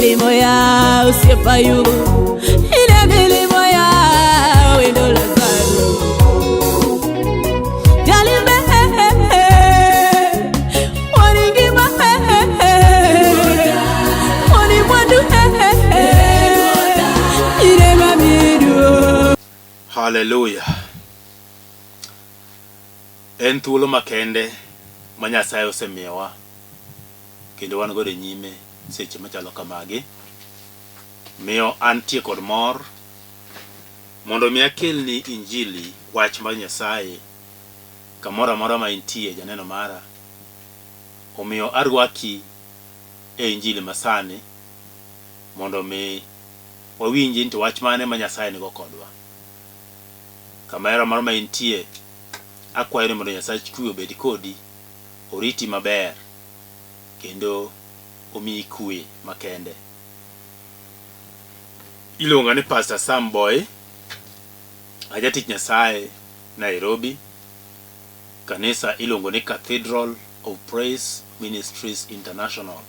milimo ya osiepa Ayubu, ine milimo ya wendo Lazaro. Jalimbe waningima wanimwandu ine mamidu. Haleluya. En thuolo makende ma Nyasaye osemiyowa kendo wan godo e nyime seche machalo kamagi. Miyo antie kod mor mondo mi akelni injili wach mar Nyasaye kamoro amora ma intie janeno mara. Omiyo arwaki e injili masani mondo mi wawinji ni to wach mane ma Nyasaye nigo kodwa. Kamoro amora ma intie, akwayo ni mondo Nyasach kwe obed kodi, oriti maber, kendo omiyi kwe makende. Iluonga ni Pastor Sam Boy, ajatich Nyasaye Nairobi. Kanisa iluongo ni Cathedral of Praise Ministries International.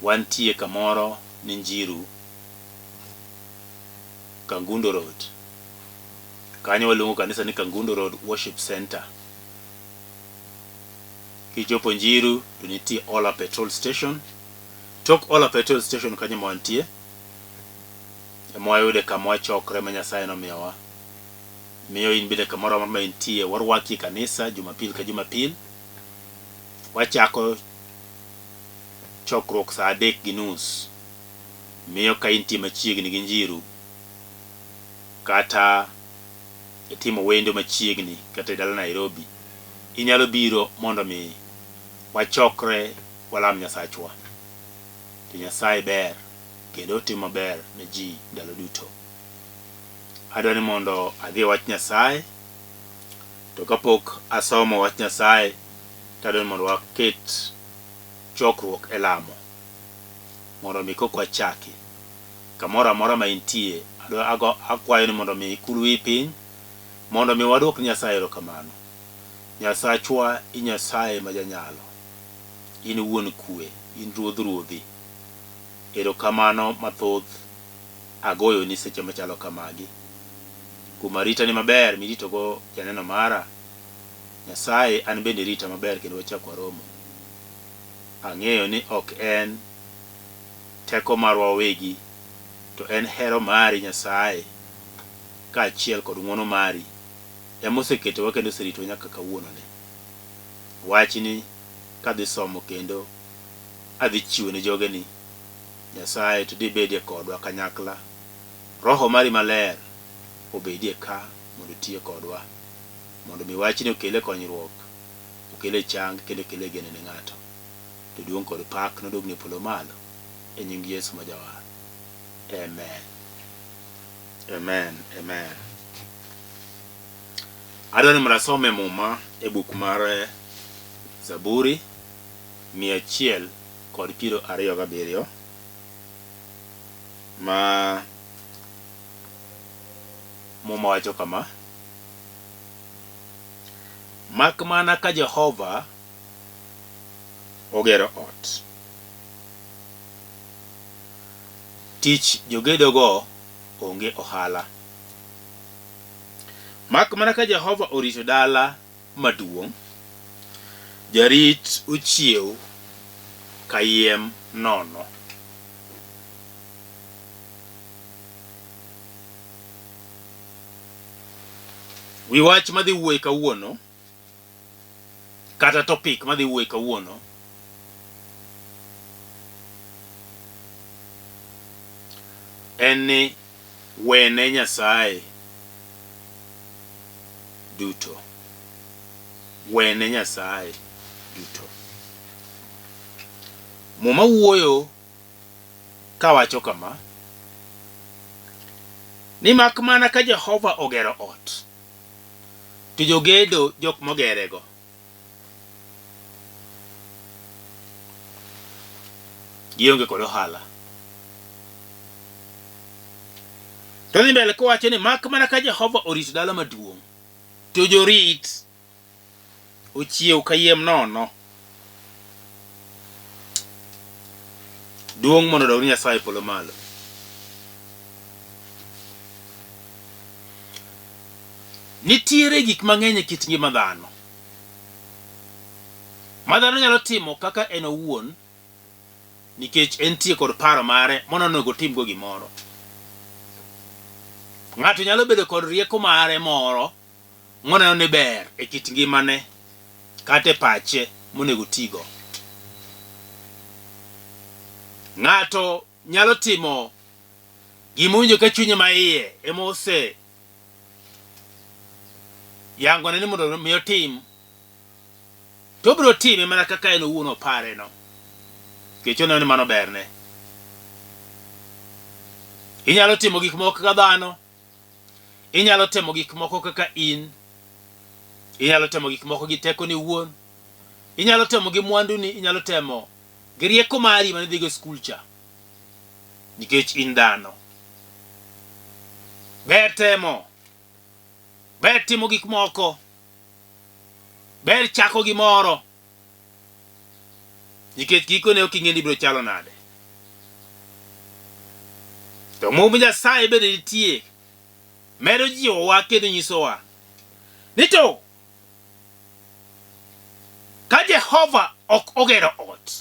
Wantie kamoro ni Njiru, Kangundo Road. Kanyo waluongo kanisa ni Kangundo Road Worship Center. Kichopo Njiru to nitie Ola Petrol Station. Tok Ola Petrol Station kanyo ma wantie ema wayude kama wachokre ma Nyasaye nomiyowa. Miyo in bende kamoro amora ma intie warwaki e kanisa Jumapil ka Jumapil. Wachako chokruok saa 3:30. Miyo ka intie machiegni gi Njiru kata itimo wendo machiegni kata e dala Nairobi, inyalo biro mondo mi wachokre walam Nyasachwa. To Nyasaye ber kendo otimo maber ne ji ndalo duto. Adwa ni mondo adhi e wach Nyasaye, to kapok asomo wach Nyasaye to adwa ni mondo waket chokruok e lamo mondo mi koka wachaki. Kamoro amora ma intie, adwa ago akwayo ni mondo mi ikul wiyi piny mondo mi waduok ni Nyasaye erokamano. Nyasachwa i Nyasaye ma janyalo. In wuon kwe, in ruodh ruodhi. Erokamano mathoth agoyoni seche machalo kamagi. Kuom aritani maber miritogo janeno mara, Nyasaye an bende irita maber kendo wachak waromo. Ang'eyo ni ok en teko marwa wawegi, to en hero mari Nyasaye kaachiel kod ng'wono mari ema oseketowa kendo oseritowa nyaka kawuononi. Wachni kadhi somo kendo adhi chiwo ne jogeni, Nyasaye to dibedie kodwa kanyakla. Roho mari maler obedie ka mondo otiye kodwa, mondo mi wachni okele konyruok, okele chang kendo okele geno ne ng'ato. To duong' kod pak nodogni e polo malo, e nying Yesu ma Jawar. Amen. Amen. Amen. Adwa ni mondo asom e Muma e buk mar Zaburi 127 ma Muma wacho kama: Mak mana ka Jehova ogero ot, tich jogedogo onge ohala. Mak mana ka Jehova orito dala maduong', jarit ochiew kayiem nono. Wi wach madhi wuoye kawuono kata topic madhi wuoye kawuono en ni wene Nyasaye duto. Wene Nyasaye duto. Muma wuoyo kawacho kama, ni mak mana ka Jehova ogero ot, to jogedo jok mogerego gionge kod ohala. To dhi mbele kowacho ni mak mana ka Jehova orito dala maduong', to jorit ochiew kayiem nono. Duong' mondo odog ni Nyasaye e polo malo. Nitiere gik mang'eny e kit ngima dhano ma dhano nyalo timo kaka en owuon nikech entie kod paro mare mondo onego otimgo gimoro. Ng'ato nyalo bedo kod rieko mare moro moneno ni ber e kit ngimane kata e pache monego otigo. Ng'ato nyalo timo gima owinjo ka chunye ma iye ema ose yangone ni mondo mi otim, to obiro time mana kaka en owuon opareno, nikech oneno ni mano berne. Inyalo timo gik moko kaka dhano, inyalo temo gik moko kaka in, inyalo temo gik moko gi tekoni iwuon, inyalo temo gi mwanduni, inyalo temo gi rieko mari mane idhigo e skul cha, nikech in dhano. Ber temo, ber timo gik moko, ber chako gimoro, nikech gikone ok ing'e ni ibiro chalo nade. To Mumb Nyasaye bende nitie medo jiwowa kendo nyisowa ni to ka Jehova ok ogero ot,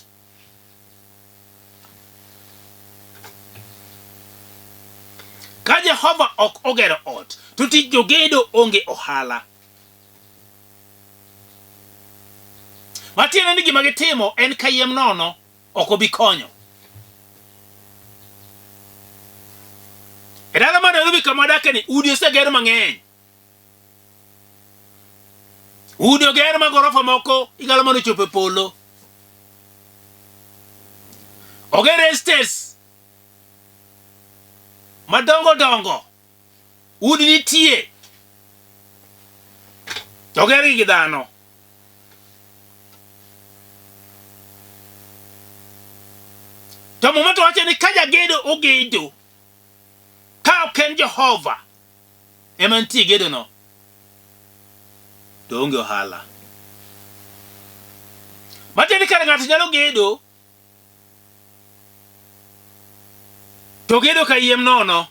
ka Jehova ok ogero ot, to tich jogedo onge ohala. Matiende ni gima gitimo en kayiem nono, ok obi konyo. E dala mar Nairobi kama wadake ni, udi oseger mang'eny. Udi oger ma gorofa moko igalo mana ochopo e polo. Oger estates madongo dongo. Udi nitie. To ogergi gi dhano. To Muma to wacho ni ka jagedo ogedo, ka ok en Jehova ema nitie e gedono, to onge ohala. Matiende ni kare ng'ato nyalo gedo, to gedo kayiem nono.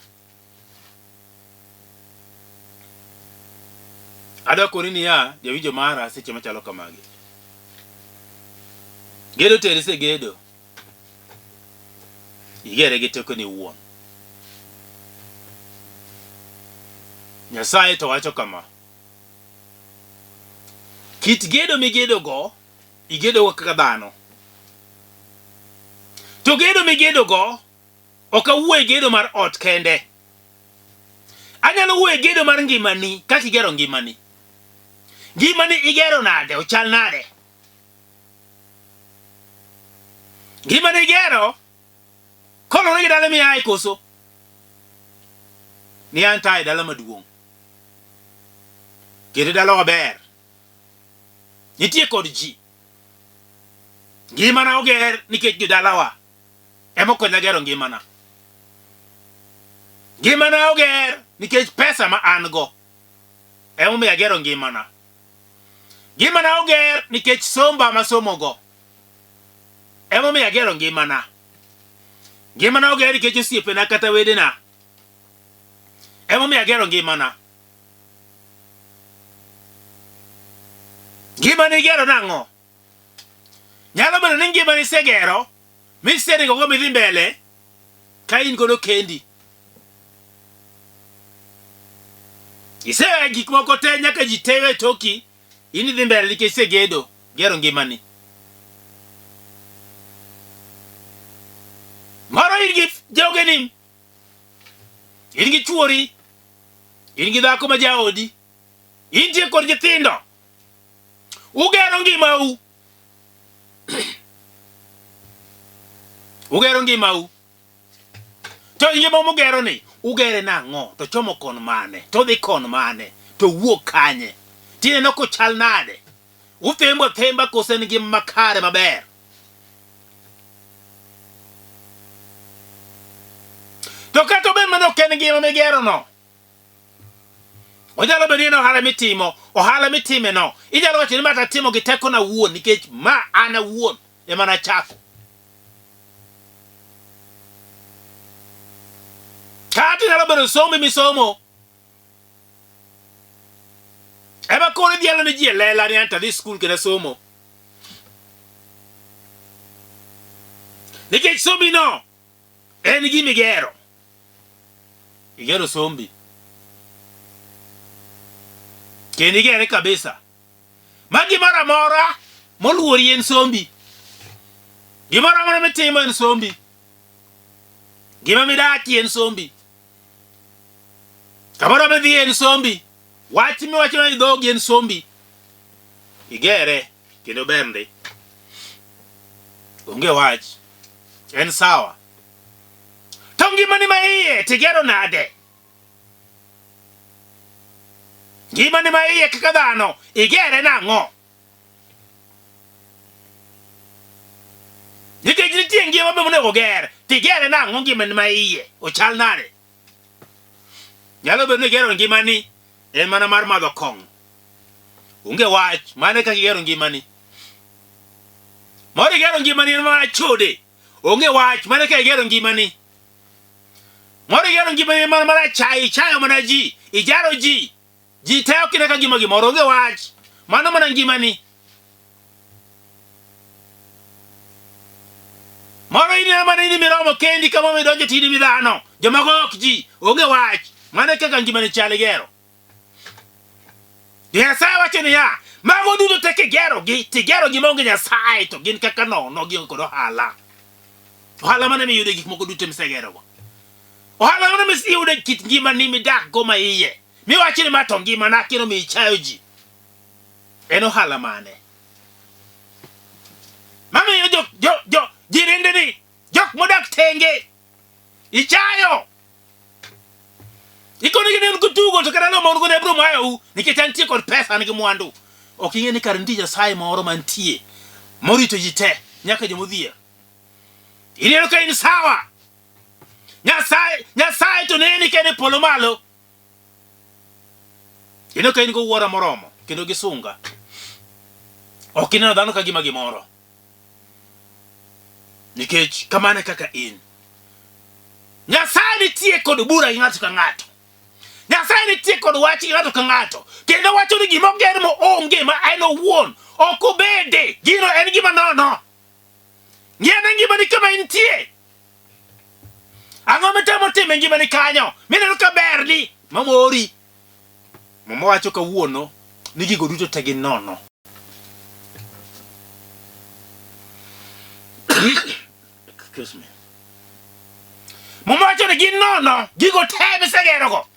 Adwa koni niya, jawinjo mara seche machalo kamagi. Gedo to isegedo. Igere gi tekoni iwuon. Nyasaye to wacho kama. Kit gedo migedogo, igedogo kaka dhano. To gedo migedogo, Ok awuo e gedo mar ot kende. Anyalo wuoyo e gedo mar ngimani, kaka igero ngimani. Ngimani igero nade, ochal nade? Ngimani igero koluwore gi dala miaye koso? Ni an to aa e dala maduong'. Kendo dalawa ber. Nitie kod ji. Ngimana oger nikech jodalawa. ema okonya gero ngimana. Ngimana oger nikech pesa ma an go emomiyo agero ngimana. Ngimana oger nikech somba masomogo emomiyo agero ngimana. Ngimana oger nikech osiepena kata wedena emomiyo agero ngimana. Ngimani igero nang'o? Nyalo bedo ni ngimani isegero Miseringogo midhi mbele ka in godo kendi. Iseweyo gik moko te nyaka ji te we toki, in idhi mbele nikech isegedo, gero ngimani. Moro in gi jogeni, in gi chuori, in gi dhako ma jaodi, intie kod nyithindo. Ugero ngimau. Ugero ngimau. To ngima mugero ni, ugere nang'o? To chomo kon mane? To dhi kon mane? To wuok kanye? Tineno kochal nade? Uthembo athemba kose en ngima makare maber? To kata obed mana ok en ngima migero no, Onyalo bedo ni en ohala mitimo, ohala mitimeno. Inyalo wacho ni ma tatimo gi tekona awuon nikech ma an awuon ema nachako. Kata nyalo bedo sombi misomo. Ema koro idhialo ne ji e lela ni anto adhi skul kendo asomo. Nikech sombino en gima igero. Igero sombi. Kendo igere kabisa. Ma gimoro amora moluori en sombi. Gimoro amora mitimo en sombi. Gima midakie en sombi. Kamoro midhiye en sombi. Wach miwacho e dhogi en sombi. Igere kendo ber ndi. Onge wach. En sawa. To ngimani ma iye tigero nade? Ngimani ma iye kaka dhano igere nang'o? Nikech nitie ngima be monego ger, tigere nang'o ngimani ma iye? Ochal nade? Nyalo bedo ni igero ngimani en mana mar madho kong'o. Onge wach, mano e kaka igero ngimani. Moro igero ngimani en mana chode. Onge wach, mano e kaka igero ngimani. Moro igero ngimani en mana mar achaye, ichayo mana ji, ijaro ji. Ji te ok ine ka gima gimoro, onge wach. Mano mana ngimani. Moro in mana in miromo kendi kama midonjo to in midhano. Jomoko ok ji, onge wach. Mano e kaka ngimani chal igero. Nyasaye wacho niya, mago duto te kigerogi, tigerogi maonge Nyasaye to gin kaka nono gionge kod ohala. Ohala mane miyudo e gik moko duto misegerogo? Ohala mane miseyudo e kit ngimani midakgo ma iye? Miwacho ni ma to ngimana kendo mi ichayo ji. En ohala mane? Mamiyo jo jo jo jirendeni jok modak tenge ichayo. Ikonegi ni un kutugo to kata loma un godo abiro mayou nikech antie kod pesa an gi mwandu. Ok ing'e ni kare nitie Nyasaye moro mantie morito ji te nyaka jomodhier. Ineno ka in sawa. Nyasaye Nyasaye to neni ka en e polo malo. Ineno ka in gi wuora moromo kendo gi sunga. Ok ineno dhano ka gima gimoro. Nikech kamano e kaka in. Nyasaye nitie kod bura gi ng'ato ka ng'ato. Nyasaye nitie kod wach gi ng'ato ka ng'ato. Kendo wacho ni gima oger mo onge ma en owuon ok obede. Gino en gima nono. Ng'i ane ngimani kama intie. Ang'o mitemo timo e ngimani kanyo mineno ka berni mamori? Muma wacho kawuono ni gigo duto te gin nono. Excuse me. Muma wacho ni gin nono gigo te misegerogo.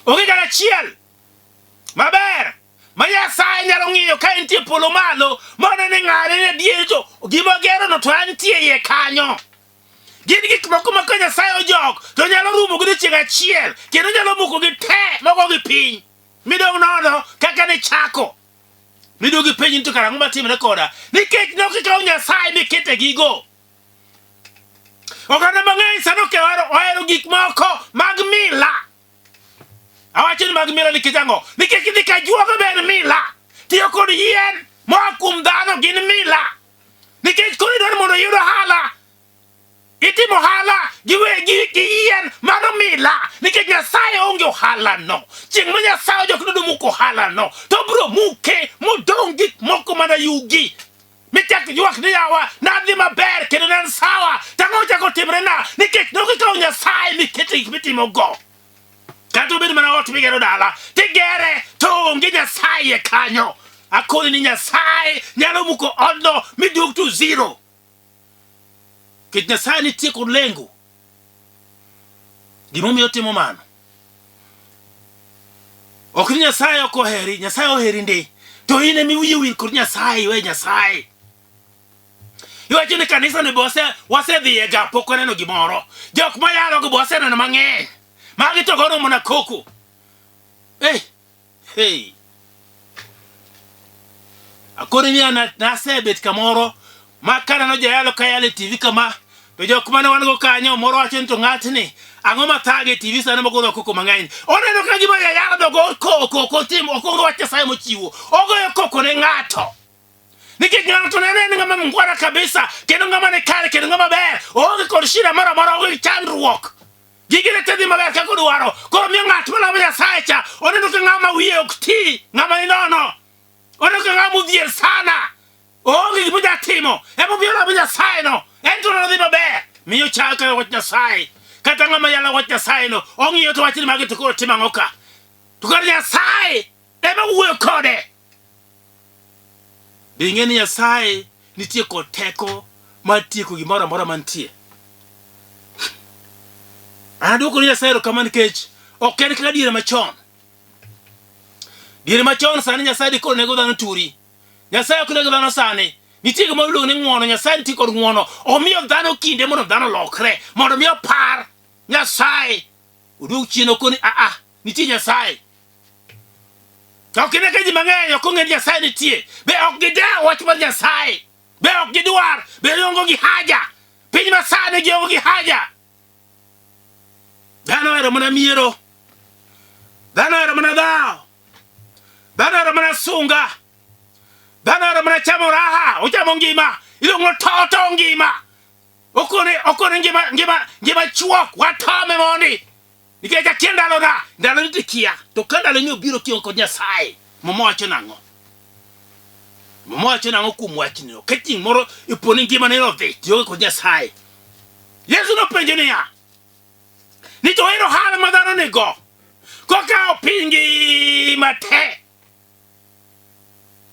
Onge kata achiel maber ma Nyasaye nyalo ng'iyo ka entie polo malo mondo ni ng'ane ni adier to gima ogerono to antie iye kanyo. Gin gik moko ma ka Nyasaye ojok to nyalo rumo godiechieng' achiel kendo nyalo mukogi te mogogi piny midong' nono kaka ne chako. Miduog ipenj ni to kara ang'o matimre koda? Nikech ne ok ikawo Nyasaye mikete gigo. Oganda mang'eny sani ok ohero gik moko mag mila. Awacho ni mag mila nikech ang'o? Nikech idhi ka juoga be en mila. Tiyo kod yien moa kuom dhano gin mila. Nikech koro idwaro mondo iyud ohala. Itimo ohala gi wegi gi yien mano mila nikech Nyasaye onge ohala no. Chieng' ma Nyasaye ojok nodo muko ohala no to obiro muke modong' gik moko mana yugi. Michak ywak ni yawa nadhi maber kendo ne an sawa to ang'o ochako timre na nikech ne ok ikawo Nyasaye miketo gik mitimogo. Kata obed mana ot migero dala tigere to onge Nyasaye kanyo. Akoni ni Nyasaye nyalo muko odno miduog to zero. Nikech Nyasaye nitie kod lengo. Gimomiyo otimo mano. Ok ni Nyasaye ok oheri, Nyasaye oheri ndi. To in ema iwiyi wil kod Nyasaye, iwe Nyasaye. Iwacho ni kanisa ni be wasedhiye ga pok waneno gimoro. Jok mayalo go be waseneno mang'eny. Magi to gono mana koko. Hey, hey. Akoni ni an nasebet kamoro ma kaneno jayalo ka yalo e TV kama to jok mane wan go kanyo moro wacho ni to ng'atni ang'o ma thage e TV sani mogono koko mang'eny. Oneno ka gima jayalo no go koko ok otim ok onge wach Nyasaye mochiwo. Ogoyo koko ne ng'ato. Nikech ng'ato to nene en ng'ama mungwana kabisa kendo ng'ama ni kare kendo ng'ama ber. Oonge kod shida moro amora, oonge gi chandruok. Gigene te dhi maber kaka odwaro. Koro miyo ng'at malamo Nyasaye cha oneno ka ng'ama wiye ok ti, ng'ama inono. Oneno ka ng'ama odhier sana. Oonge gima onya timo. Emomiyo olamo Nyasaye no. En to nodhi maber. Miyo chal kaka wach Nyasaye. Kata ng'ama yalo wach Nyasaye no, ong'iyo to wach ni magi to koro timo ang'o ka? To kar Nyasaye ema wuoyo kode. Be ing'e ni Nyasaye nitie kod teko mar tieko gimoro amora mantie? An aduoko ni Nyasaye erokamano nikech ok en kaka diere machon. Diere machon sani Nyasaye dikoro nego dhano turi. Nyasaye ok neg dhano sani. Nitie gima iluongo ni ng'wono. Nyasaye nitie kod ng'wono. Omiyo dhano kinde mondo dhano olokre, mondo mi opar Nyasaye. Oduog chien okoni a a nitie Nyasaye. To ok ine ka ji mang'eny ok ong'e ni Nyasaye nitie. Be ok gidew wach mar Nyasaye. Be ok gidwar. Be gionge gi haja. Piny masani gionge gi haja. Dhano ohero mana miero. Dhano ohero mana dhawo. Dhano ohero mana sunga. Dhano ohero mana chamo raha. Ochamo ngima. Iluongo toto ngima. Okone okone ngima ngima ngima chuok. Watome mondi. Nikech akia ndalona, ndaloni to ikia. To ka ndaloni obiro kionge kod Nyasaye, Muma wacho nang'o? Muma wacho nang'o kuom wachni? Ka chieng' moro ipo ni ngimani odhi, to ionge kod Nyasaye. Yesu nopenjo niya, ni to en ohala ma dhano nigo, kokawo piny ngima te,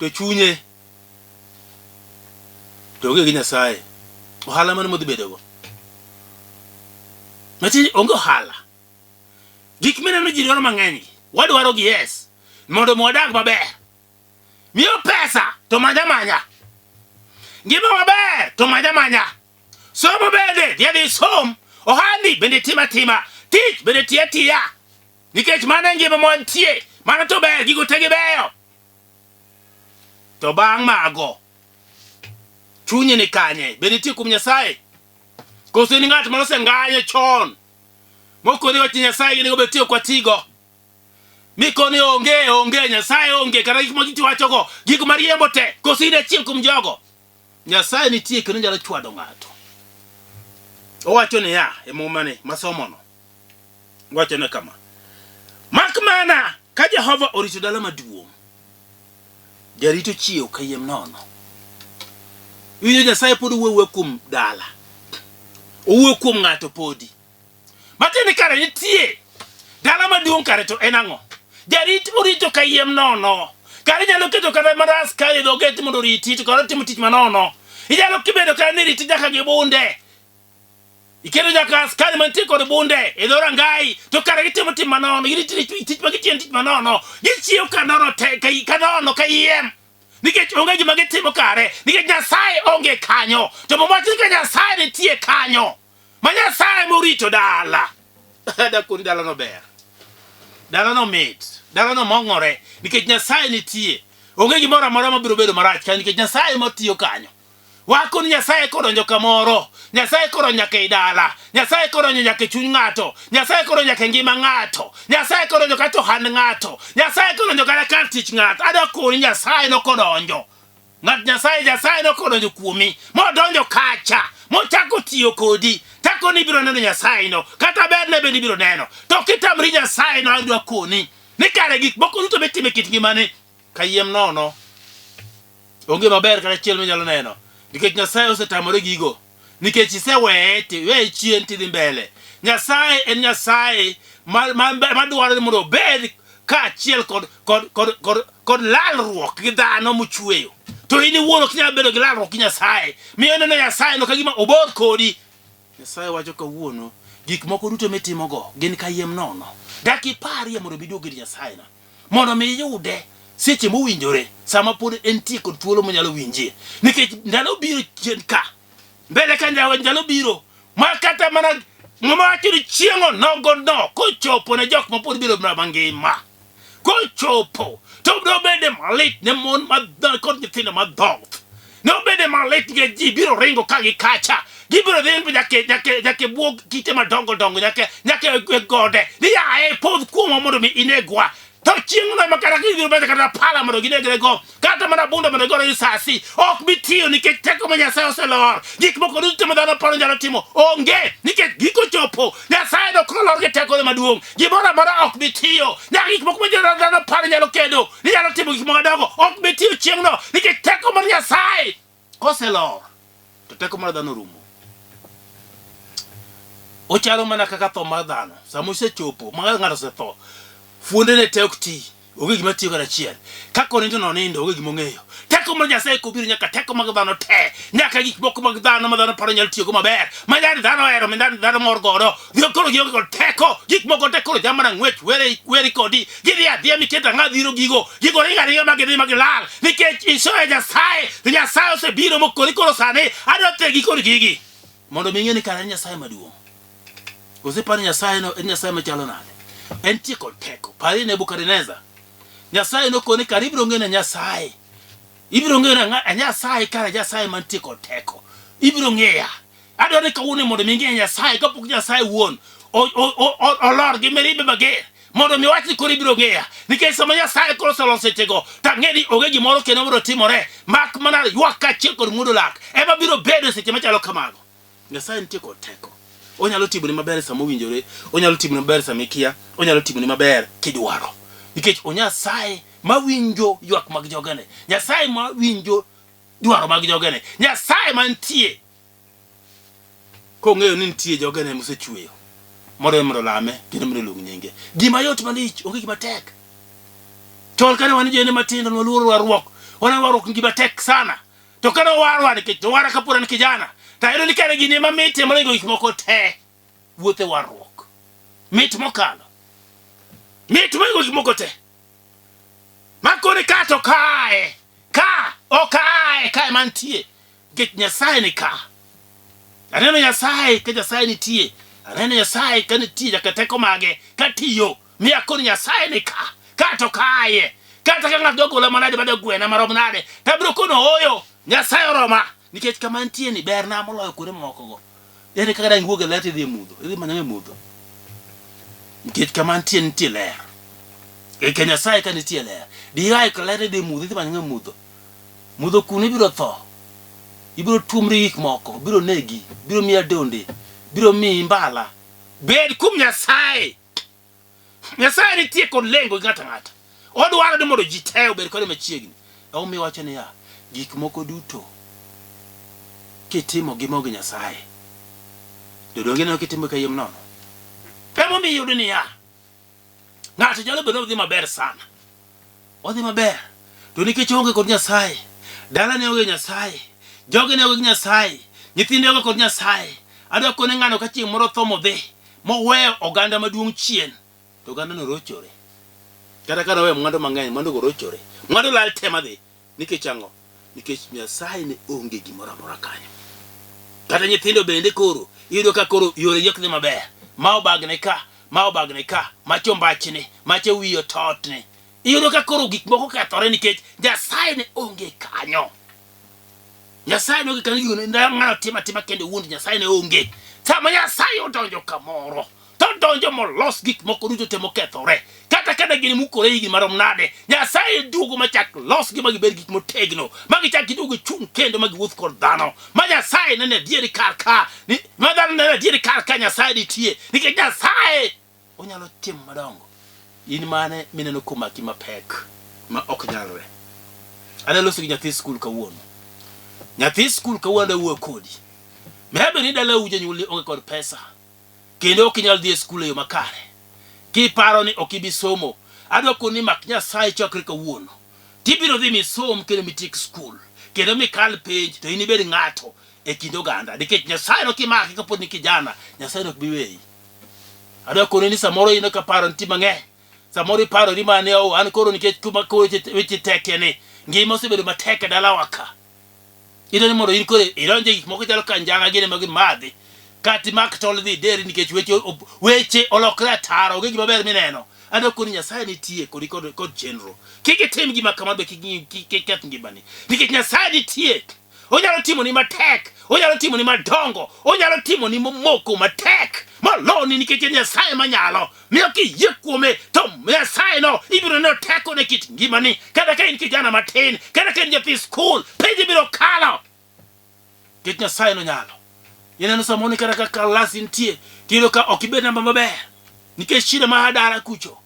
to chunye to onge gi Nyasaye, ohala mane modhi bedogo? Matiende onge ohala. Gik mineno ji dwaro mang'eny gi, wadwaro gi yes, mondo mi wadag maber. Miyo pesa to manya manya. Ngima maber to manya manya. Somo bende dhi adhi som. Ohandi bende tim atima. Tich bende ti atiya. Nikech mano e ngima mwantie. Mano to ber, gigo te gibeyo. To bang' mago, chunyi ni kanye? Be nitie kuom Nyasaye? Koso in ng'at mane osenganyo chon mokoni wach Nyasaye gi onego bed tiyo kwa tigo? Mikoni onge, onge, Nyasaye onge, kata gik ma giwachogo, gik mariembo te, koso in achiel kuom jogo? Nyasaye nitie kendo nyalo chwado ng'ato. Owacho niya e mumani masomono, owacho ne kama, mak mana ka Jehova orito dala maduong', jarito chiew kayiem nono. Iwinjo Nyasaye pod owuoyo awuoya kuom dala, owuoyo kuom ng'ato podi. Matiende kare nitie dala maduong' kare to en ang'o? Jarit orito kayiem nono. Kare inyalo keto kata mana askari e dho gate mondo oriti to kare otimo tich manono. Inyalo kibedo kare ni riti nyaka gi bunde. Iketo nyaka askari mantie kod bunde e dho rangayi to kare gitimo tim manono. Girito tich ma gitiyo en tich manono. Gichiew ka nono te ka nono kayiem. Nikech onge gima gitimo kare, nikech Nyasaye onge kanyo. To Muma wacho ni ka Nyasaye nitie kanyo, ma Nyasaye morito dala. Dakoni dalano ber. Dalano mit. Dalano mong'ore nikech Nyasaye nitie. Onge gimoro amora mabiro bedo marach kanyo nikech Nyasaye matiyo kanyo. Wako ni Nyasaye kodonjo kamoro, Nyasaye kodonjo nyaka e dala, Nyasaye kodonjo nyaka e chuny ng'ato, Nyasaye kodonjo nyaka e ngima ng'ato, Nyasaye kodonjo kata ohand ng'ato, Nyasaye kodonjo kata kar tich ng'ato. Adwa koni Nyasaye nokodonjo. Ng'at Nyasaye, Nyasaye nokodonjo kuomi, modonjo kacha, mochako tiyo kodi. Tako ni ibiro neno Nyasaye no, kata berne bende ibiro neno. To kitamri Nyasaye no, adwa koni ni kare gik moko duto mitimo e kit ngimani kayiem nono. Onge maber kata achiel minyalo neno nikech Nyasaye osetamore gigo. Nikech iseweye to iweye chien tidhi mbele. Nyasaye en Nyasaye madwaro ni mondo obed kaachiel kod, kod, kod, kod, kod lalruok gi dhano mochweyo. To in iwuon ok inyal bedo gi lalruok gi Nyasaye. Miyo ineno Nyasaye no ka gima obor kodi. Nyasaye wacho kawuono, gik moko duto mitimogo gin kayiem nono. Dak iparie mondo iduog ir Nyasaye no. Mondo mi iyude seche mowinjore, sama pod entie kod thuolo monyalo winjie. Nikech ndalo biro chien ka, mbele ka ndalo biro ma kata mana Muma wacho ni chieng' onogono kochopo ne jok ma pod biro mangima. Kochopo to nobede malit ne mon kod nyithindo madhoth. Nobede malit nikech ji biro ringo ka gi kacha. Gibiro dhi nyaka e bwo kite madongo dongo nyaka e gode. Ni yaye podh kuomwa mondo mi inegwa. To chieng'no ema kata gibiro bedo kata pala mondo ginegrego, kata mana bunda mondo gigore risasi, ok bi tiyo nikech teko ma Nyasaye oselor. Gik moko duto ma dhano paro nyalo timo onge nikech Giko chopo, Nyasaye no koro lor gi tekone maduong'. Gimoro amora ok bi tiyo. Nyaka gik moko ma dhano paro nyalo kedo, ni nyalo timo gik moko madongo, ok bi tiyo chieng'no nikech teko mar Nyasaye koselor to teko mar dhano rumo. Ochalo mana kaka tho mar dhano. Sama osechopo, ma ng'ato osetho, fuondene te ok ti. Onge gima tiyo kata achiel. Kaka onindo no onindo, onge gima ong'eyo. Teko mar Nyasaye kobiro nyaka teko mag dhano te, nyaka gik moko mag dhano ma dhano paro nyalo tiyogo maber, ma nyani dhano ohero, ma nyani dhano mor godo. Gik koro gionge kod teko, gik moko te koro jamana ng'wech were weri kodi. Gidhi adhiya miket ang'a dhiro gigo, gigo ringo aringa ma gidhi ma gilal. Nikech isoyo Nyasaye, to Nyasaye osebiro mokoni koro sani adwa thegi kod gigi. Mondo mi ing'e ni kara en Nyasaye maduong'. Koso iparo ni Nyasaye no en Nyasaye machalo nade? Entie kod teko. Parie Nebukadneza. Nyasaye nokone kare ibiro ng'eyo ni Nyasaye. Ibiro ng'eyo ni ang'a- Nyasaye kare Nyasaye mantie kod teko. Ibiro ng'eya. Adwaro ni kawuono mondo mi ing'e Nyasaye kapok Nyasaye wuon olor gi mirimbe mager mondo mi wach ni koro ibiro ng'eya nikech sama Nyasaye koro oseloso sechego to ang'e ni onge gimoro kendo mabiro timore mak mana ywak kaachiel kod muodo lak ema biro bedo e seche machalo kamago. Nyasaye nitie kod teko. Onyalo timoni maber sama owinjore, onyalo timoni maber sama ikia, onyalo timoni maber kidwaro. Nikech o Nyasaye mawinjo ywak mag jogene, Nyasaye mawinjo dwaro mag jogene, Nyasaye mantie kong'eyo ni nitie jogene mosechweyo mondo mondo olame kendo mondo oluong nyinge. Gima yot malich, onge gima tek. Chon kane wan jene matindo ne waluoro warruok, wan warruok gima tek sana. To kane owarwa nikech nowara kapod an kijana, to ayudo ni kare gini ema mitie moloyo gik moko te, wuoth e warruok. Mit mokalo. Mit mohingo gik moko te. Makoni ka to kae, ka, ok ae, kae mantie. Nikech Nyasaye ni ka. Aneno Nyasaye ka Nyasaye nitie. Aneno Nyasaye ka nitie nyaka teko mage ka tiyo. Mi akoni Nyasaye ni ka. Ka to kaye. Kata ka ng'ato dogola manade mada gwena marom nade. To abiro kono ooyo. Nyasaye oroma. Nikech kama antie ni berna moloyo kuonde mamoko go. Ere kaka dang' iwuog e ler tidhi e mudho? Idhi mana e mudho. Nikech kama antie nitie ler. E ka Nyasaye ka nitie ler. Dia e ler idhi e mudho, idhi mana e mudho. Mudho kuno ibiro tho. Ibiro tuomri gik moko, biro negi, biro miyi adonde, biro miyi mbala. Bed kuom Nyasaye. Nyasaye nitie kod lengo gi ng'ato ang'ata. Odwaro ni mondo ji te obed kode machiegni. Emomiyo owacho niya, gik moko duto kitimo gi maonge Nyasaye, to donge ineno kitimo kayiem nono? Emomiyo iyudo niya, ng'ato nyalo bedo ni odhi maber sana, odhi maber, to nikech oonge kod Nyasaye, dalane onge Nyasaye, jogene onge gi Nyasaye, nyithinde onge kod Nyasaye, adwa kone ng'ano ka chieng' moro otho modhi, moweyo oganda maduong' chien, to ogandano rochore. Kata ka noweyo mwandu mang'eny, mwandugo rochore. Mwandu lal te madhi. Nikech ang'o? Nikech Nyasaye ne onge gimoro amora kanyo. Kata nyithindo bende koro iyudo ka koro yoregi ok dhi maber. Ma obagne ka, ma obagne ka, macha ombachni, macha wiye ototni. Iyudo ka koro gik moko kethore nikech Nyasaye ne onge kanyo. Nyasaye ne onge kanyo gigo ne ng'ano timo atima kende owuon to Nyasaye ne onge. Sama Nyasaye odonjo kamoro, to odonjo molos gik moko duto te mokethore. Kata ka ne gin mukore higni marom nade, Nyasaye duogo machak losgi ma gibed gik motegno, ma gichak giduogo gichung' kendo ma giwuoth kod dhano. Ma Nyasaye nene adieri kar ka, ni, ma dhano nene adieri kar ka Nyasaye nitie, nikech Nyasaye onyalo timo madongo. In mane mineno komaki mapek ma ok nyalre? Adwa loso gi nyathi skul kawuono. Nyathi skul kawuono adwa wuoyo kodi. Maybe ni dalau jonyuolni onge kod pesa kendo ok inyal dhi e skul e yo makare. Kiparo ni ok ibi somo, adwa koni ni mak Nyasaye chakre kawuono. Tibiro dhi misom kendo mitiek skul kendo mikal penj to inibed ng'ato e kind oganda nikech Nyasaye nokimaki kapod ni kijana, Nyasaye nok bi weyi. Adwa koni ni samoro in ka paro nitie mang'eny. Samoro iparori mana ni oh, an koro nikech kuma koro weche tekie ni ngima osebedo matek e dalawa ka. Idwa ni mondo in koro idonje gik moko chalo ka njaga gini ma gimadhi. Kata imak tol dhi ideri nikech weche weche olokre ataro onge gima ber mineno. Adwa koni Nyasaye nitie kodi kod, kod chenro. Kik itim gima kamano be kik kik keth ngimani. Nikech Nyasaye nitie. Onyalo timoni matek, onyalo timoni madongo, onyalo timoni momoko matek moloni nikech en Nyasaye manyalo. Miyo kiyie kuome to Nyasaye no ibiro neno tekone kit ngimani. Kata ka in kijana matin, kata ka in nyathi skul, penj ibiro kalo. Nikech Nyasaye nonyalo. Ineno samoro ni kata ka kalas nitie, tiyudo ka ok ibed namba maber. Nikech shida ma dala kucho.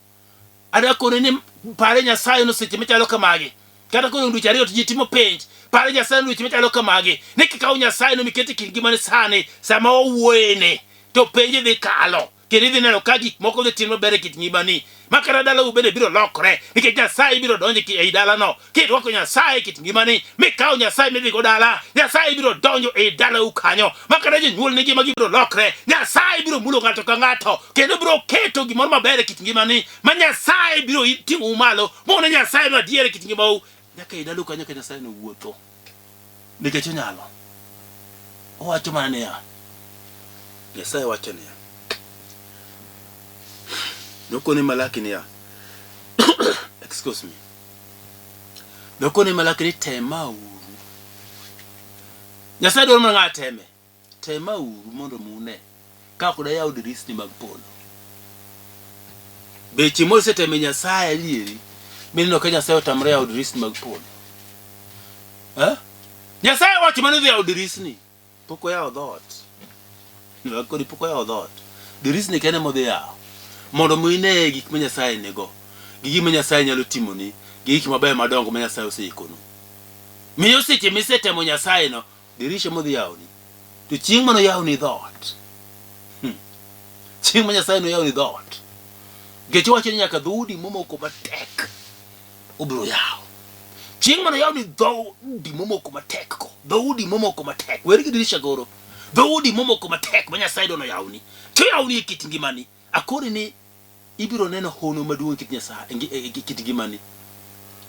Adwa koni ni pare Nyasaye no seche machalo kamagi. Kata kodong' dweche ariyo to ji timo penj. Pare Nyasaye no weche machalo kamagi. Ni kikawo Nyasaye no mikete e kind ngimani sani, sama wawuoyeni, to penj dhi kalo. Kendo idhi neno ka gik moko dhi timore maber e kit ngimani. Ma kata dalau bende biro lokore. Nikech Nyasaye biro donjo ei dalano. Kirwako Nyasaye e kit ngimani, mikawo Nyasaye midhigo dala, Nyasaye biro donjo ei dalau kanyo. Ma kata jonyuolni ngimagi biro lokre. Nyasaye biro mulo ng'ato ka ng'ato. Kendo biro keto gimoro maber e kit ngimani. Ma Nyasaye biro ting'ou malo. Mone Nyasaye no adier e kit ngimau. Nyaka ei dalau kanyo ka Nyasaye nowuotho. Nikech onyalo. Owacho mana niya, Nyasaye wacho niya, nokone Malaki niya, excuse me, nokone Malaki ni temauru. Nyasaye dwaro mana ng'a teme. Temauru mondo mune ka ok dayaw dirisni mag polo. Be chieng' moro iseteme Nyasaye adieri mineno ka Nyasaye otamre yawo dirisni mag polo? Eh? Nyasaye wacho mana odhi yawo dirisni. Pok oyawo dhoot. Kodi pok oyawo dhoot. Dirisni kende modhi yawo. Mondo mi ine gik ma Nyasaye nigo. Gi gima Nyasaye nyalo timoni. Gi gik mabeyo madongo ma Nyasaye oseikonu. Miyo seche misetemo Nyasaye no, dirisha modhi yawoni. To chieng' mane oyawni dhoot. Chieng' ma Nyasaye noyawni dhoot. Nikech owacho ni nyaka dhoudi momoko matek obiro yawo. Chieng' mane oyawni dhoudi momoko matek ko, dhoudi momoko matek, weri gi dirisha goro, dhoudi momoko matek ma Nyasaye dwa noyawni, to oyawni e kit ngimani, akoni ni ibiro neno hono maduong' e kit Nyasaye, e e e kit ngimani.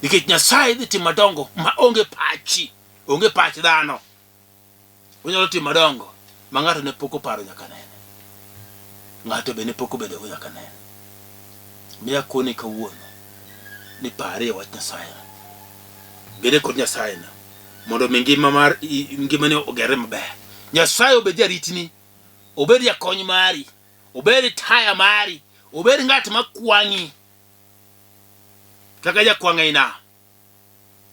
Nikech Nyasaye dhi timo madongo ma onge pachi, onge pach dhano. Onyalo timo madongo ma ng'ato ne pok oparo nyaka nene. Ng'ato be ne pok obedogo nyaka nene. Mi akoni kawuono ni parie wach Nyasaye. Bede kod Nyasaye no mondo mi ngima mar ngimani ogerre maber. Nyasaye obed jaritni, obed jakony mari, obed taya mari, obed ng'at makwang'i kaka jakwang' ei nam.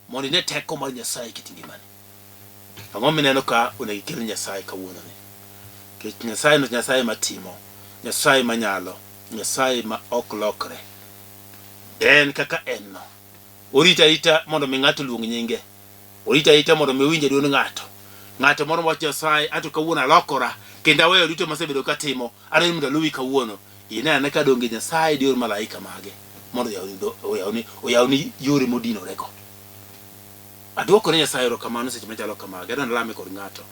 mondo ine teko mar Nyasaye e kit ngimani. Ang'o mineno ka onego ikel ne Nyasaye kawuononi? Nikech Nyasaye no Nyasaye matimo, Nyasaye manyalo, Nyasaye ma ok lokre. En kaka en no. Orito arita mondo mi ng'ato oluong nyinge. Orito arita mondo mi owinj duond ng'ato. Ng'ato moro wach Nyasaye, anto kawuono alokora kendo aweyo duto masebedo katimo, adwaro mondo aluwi kawuono. Ine ane ka donge Nyasaye dior malaika mage mondo oyawni dho- oyawni oyawni yore modinorego. Adwoko ne Nyasaye erokamano seche machalo kamagi. Adwa nalame kod ng'ato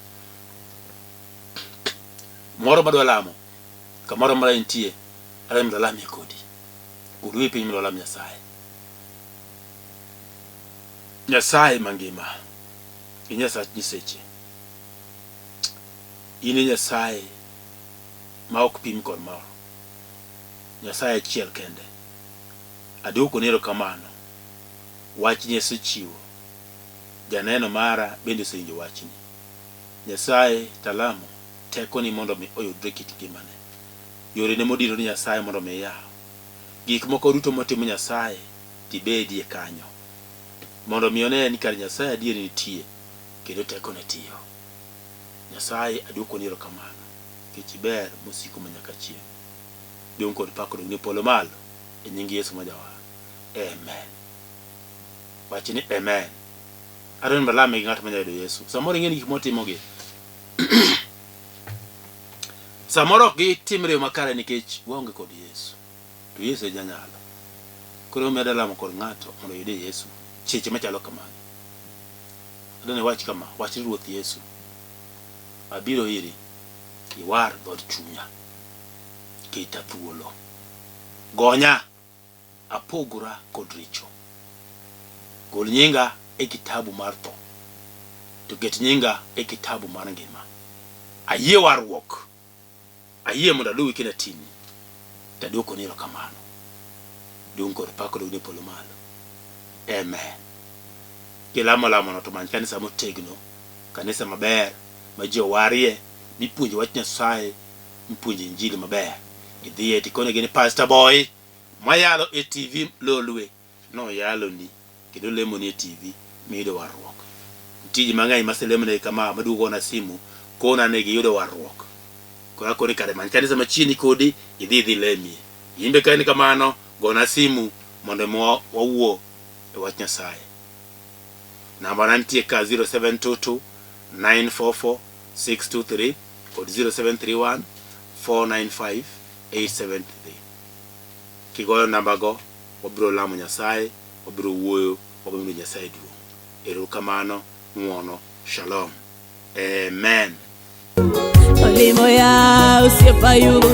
moro madwa lamo kamoro amora entie, adwa ni mondo alamie kodi. Gol wiyi piny mondo walam Nyasaye. Nyasaye mangima, gi Nyasach nyiseche, in e Nyasaye ma ok pim kod moro. Nyasaye achiel kende. Adwokoni erokamano. Wachni asechiwo. Janeno mara bende osewinjo wachni. Nyasaye talamo tekoni mondo mi oyudre kit ngimane. Yorene modinore Nyasaye mondo mi iyaw. Gik moko duto motimo Nyasaye tibedie kanyo. Mondo mi one ni kar Nyasaye adier nitie kendo tekone tiyo. Nyasaye adwokoni erokamano nikech iber mosiko manyaka chieng'. Duong' kod pak odog ni polo malo e nying Yesu ma Jawar. Amen. Wach ni amen. Adwaro ni mondo alame gi ng'at manyalo yudo Yesu. Samoro ing'e ni gik motimogi samoro ok gitimre e yo makare nikech waonge kod Yesu. To Yesu e janyalo. Koro emomiyo adwa lamo kod ng'ato mondo oyudie Yesu seche machalo kamagi. Adwa ni iwach kama, wach ni Ruoth Yesu, abiro iri, iwar dhood chunya. Keta thuolo. Gonya apogora kod richo. Gol nyinga e kitabu mar tho, to ket nyinga e kitabu mar ngima. Ayie warruok. Ayie mondo aluwi kendo atini. To adwokoni erokamano. Duong' kod pak odog ne polo malo. Amen. Kilamo lamono to many kanisa motegno, kanisa maber ma ji owarie, mipuonje wach Nyasaye, mipuonje injili maber. Idhiye tikonegi ni Pastor Boy mayalo e TV Lolwe noyaloni kendo lemoni e TV miyudo warruok. Nitie ji mang'eny maselemonegi kama maduogo gona simu Kona ni giyudo warruok. Koro akoni kare many kanisa machiegni kodi idhi idhi lemie. Imbe ka en kamano, gona simu mondo mi wawuo e wach Nyasaye. Namba na nitie ka 0722 944 623 kod 0731 495 873. Kigoyo namba go, wabiro lamo Nyasaye, wabiro wuoyo, wabiro miyo Nyasaye duong'. Erokamano, ng'uono, shalom. Amen. Olimo ya osiepa Ayubu.